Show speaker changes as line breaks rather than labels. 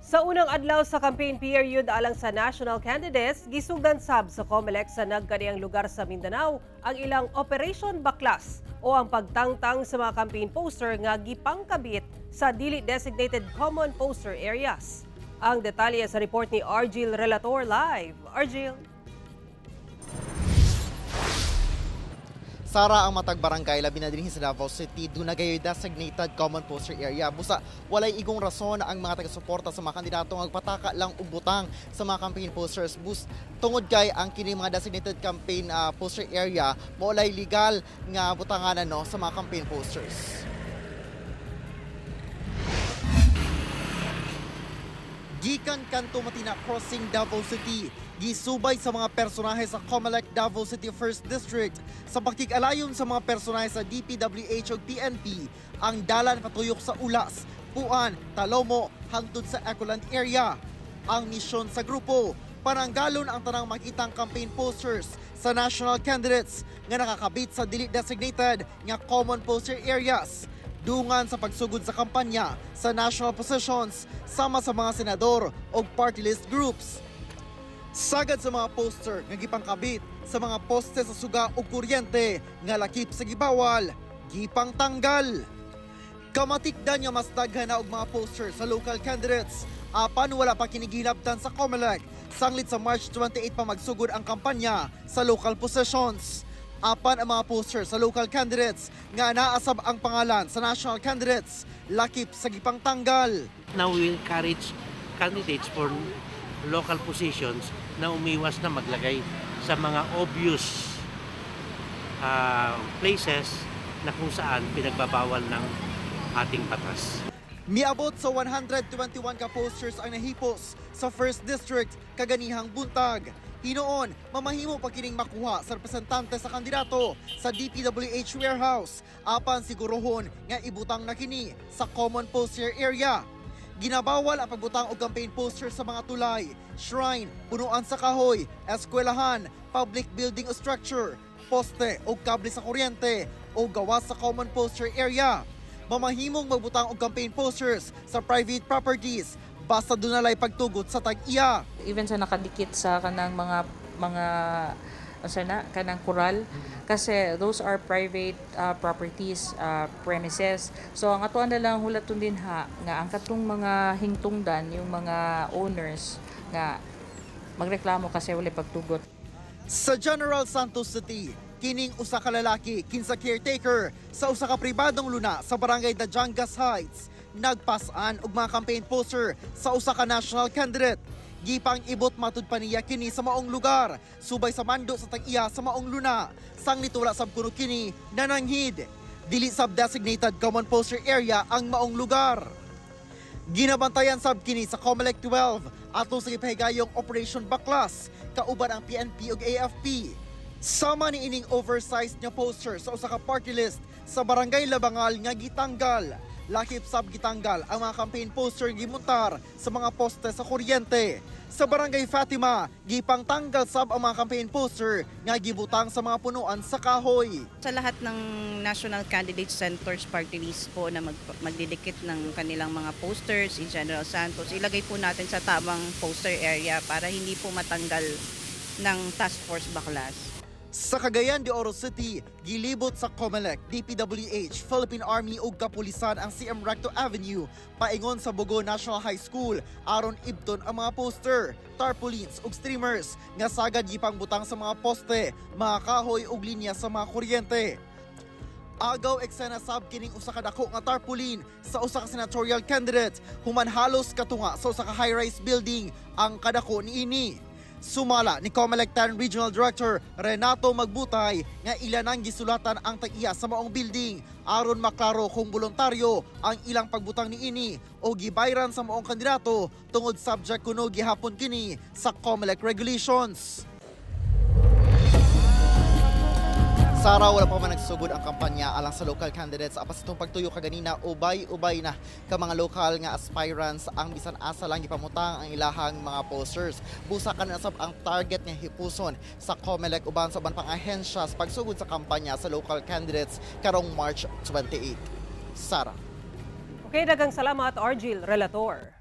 Sa unang adlaw sa campaign period alang sa national candidates, gisugdan sab sa COMELEC sa nagkaniang lugar sa Mindanao ang ilang Operation Baklas o ang pagtangtang sa mga campaign poster nga gipangkabit sa dili designated common poster areas. Ang detalye sa report ni Argil Relator live. Argil.
Sara, ang matag barangay labi na dinhi sa Davao City duna gayoy designated common poster area. Busa walay igong rason ang mga taga-suporta sa mga kandidato nga magpataka lang og butang sa mga campaign posters. Bus tungod kay ang kini mga designated campaign poster area mao lay legal nga butanganan no sa mga campaign posters. Gikan kanto Matina Crossing, Davao City, gisubay sa mga personahe sa COMELEC Davao City 1st District sa pakig-alayon sa mga personahe sa DPWH ug PNP ang dalan patuyok sa Ulas, Puan, Talomo hangtod sa Ecoland area. Ang misyon sa grupo, pananggalon ang tanang makitang campaign posters sa national candidates nga nakakabit sa dili designated nga common poster areas. Dungan sa pagsugod sa kampanya sa national positions sama sa mga senador o party list groups. Sagad sa mga poster nga gipangkabit sa mga poste sa suga o kuryente nga lakip sa gibawal, gipangtanggal. Kamatikdan nga mas daghan na og mga poster sa local candidates apan wala pa kini gihilabtan sa COMELEC sanglit sa March 28 pa magsugod ang kampanya sa local positions. Apan ang mga poster sa local candidates nga naasab ang pangalan sa national candidates lakip sa gipangtanggal.
Now we encourage candidates for local positions na umiwas na maglagay sa mga obvious places na kung saan pinagbabawal ng ating batas.
Miabot sa 121 ka posters ang nahipos sa 1st District kaganihang buntag. Hinoon, mamahimo pa kining makuha sa representante sa kandidato sa DPWH warehouse apan sigurohon nga ibutang na kini sa common poster area. Ginabawal ang pagbutang og campaign poster sa mga tulay, shrine, punuan sa kahoy, eskwelahan, public building o structure, poste o kable sa kuryente o gawas sa common poster area. Mamahimong magbutang og campaign posters sa private properties basta dunalay pagtugot sa tag-iya.
Even sa nakadikit sa kanang mga unsa na kanang kural, kasi those are private properties, premises. So ang atoan na lang hulaton din ha nga ang katong mga hingtungdan yung mga owners nga magreklamo kasi wala pagtugot.
Sa General Santos City, kining usa ka lalaki kinsa caretaker sa usa ka pribadong luna sa barangay Dajangas Heights nagpasan og mga campaign poster sa usa ka national candidate. Gipang ibot matud pa niya kini sa maong lugar subay sa mando sa tag-iya sa maong luna. Sanglit wala sab kuno kini nananghid. Dili sab designated common poster area ang maong lugar. Ginabantayan sab kini sa COMELEC 12 atol sa gipahigayong Operation Baklas kauban ang PNP ug AFP. Sama ni ining oversized nga poster sa usa ka party list sa Barangay Labangal nga gitanggal. Lakip sab gitanggal ang mga campaign poster gimuntar sa mga poste sa kuryente. Sa Barangay Fatima, gipangtanggal sab ang mga campaign poster nga gibutang sa mga punuan sa kahoy.
Sa lahat ng National Candidate Centers party list po na magdidikit ng kanilang mga posters in General Santos, ilagay po natin sa tamang poster area para hindi po matanggal ng Task Force Baklas.
Sa Cagayan de Oro City, gilibot sa COMELEC, DPWH, Philippine Army ug kapulisan ang CM Recto Avenue paingon sa Bogo National High School aron ibton ang mga poster, tarpaulins ug streamers nga sagad gipangbutang sa mga poste, mga kahoy ug linya sa mga kuryente. Agaw eksena sab kining usa ka dako nga tarpaulin sa usa ka senatorial candidate human halos katunga sa usa ka high-rise building ang kadako niini. Sumala ni COMELEC 10 Regional Director Renato Magbutay nga ila nang gisulatan ang tag-iya sa maong building aron maklaro kung voluntaryo ang ilang pagbutang niini o gibayran sa maong kandidato tungod subject kuno gihapon kini sa COMELEC regulations. Sara, wala pa man nagsugod ang kampanya alang sa local candidates. Apas itong pagtuyo kaganina, ubay-ubay na ka mga local nga aspirants ang bisan asa lang gipamutang ang ilahang mga posters. Busa ka na sab ang target nga hipuson sa COMELEC uban sa uban pang ahensya sa pagsugod sa kampanya sa local candidates karong March 28. Sara.
Okay, daghang salamat Argil Relator.